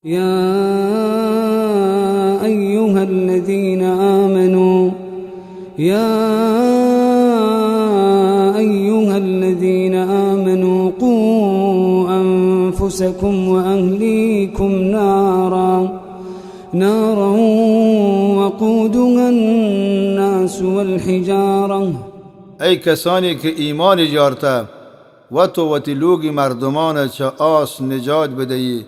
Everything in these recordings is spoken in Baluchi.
يا أيها الذين آمنوا، يا أيها الذين آمنوا قوا أنفسكم وأهليكم نارا، نارا وقودها الناس والحجارة. اے کسانی کہ ایمان جارتہ، وت و وتی لوگی مردمان چہ آس نجات بدئیی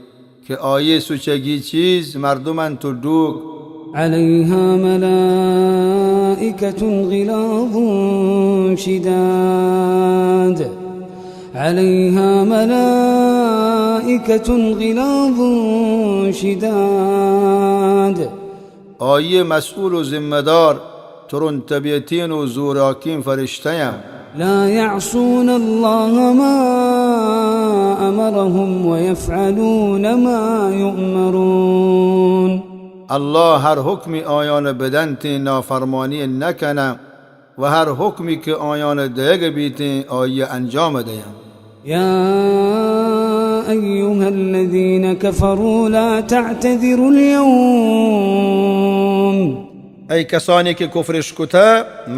کہ آئی سوچگی چیز مردم انت و ڈوک. عليها ملائكة غلاظ شداد، عليها ملائكة غلاظ شداد. آئی مسئول و ذمہ دار ترند طبیعتین و زوراکین فرشتہ اں. لا يعصون الله ما أمرهم ويفعلون ما يؤمرون. اللہ ہر حکمی آیان بدنتیں نافرمانی نکنہ و ہر حکمی کہ آیان دئیگ بیتیں آئی انجام دئیاں. يا أيها الذين كفروا لا تعتذروا اليوم. اے کسانی کہ کفرش کتہ،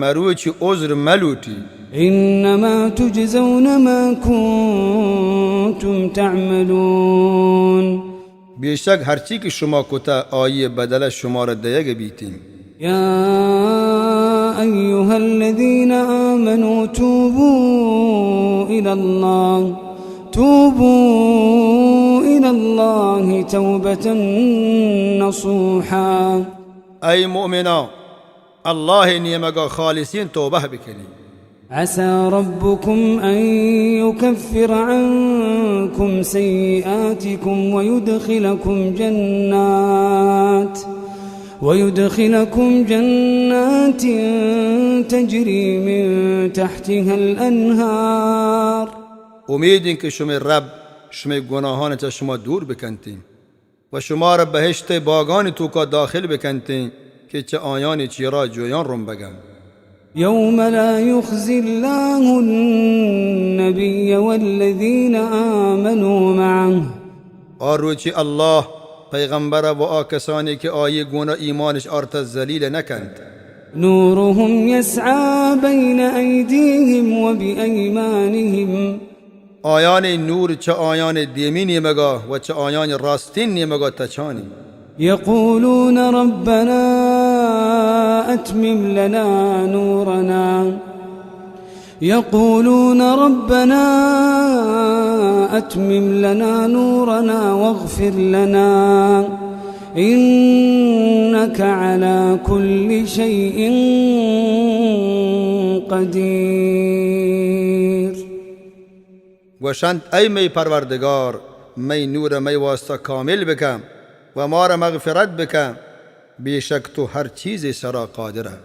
مروچی عذر ملوٹی. إنما تجزون ما كنتم تعملون. بے شک ہرچی کہ شما کتہ، آئی بدلہ شمارا دئیگ بیتیں. يا أيها الذين آمنوا توبوا إلى الله، توبوا إلى الله توبة نصوحا. اے مؤمناں، اللہ نیمگا خالصین توبہ بکنی. عسى ربكم أن يكفر عنكم سيئاتكم ويدخلكم جنات، ويدخلكم جنات تجري من تحتها الأنهار. امید ایں کہ شمئے رب شمئے گناہان چہ شما دور بکنتیں و شمارا بہشت باگانی توکا داخل بکنتیں کہ چہ آیانی چیرا جویان رمبگاں. يوم لا يخزي الله النبي والذين آمنوا معه. آ روچی اللہ پیغمبر و آ کسانی کہ آئی گونا ایمانش آرتہ ذلیل نکنت. نورهم يسعى بين أيديهم وبأيمانهم. آیانی نور چہ آیانی دیمی نیمگا و چہ آیانی راستین نیمگا تچانی. يقولون ربنا أتمم لنا نورنا، يقولون ربنا أتمم لنا نورنا واغفر لنا إنك على كل شيء قدير. گوشنت، اے مئے پروردگار، مئے نور مئے واسطہ کامل بکن و مارا مغفرت بکن، بے شک تو ہر چیزے سرا قادر ئے.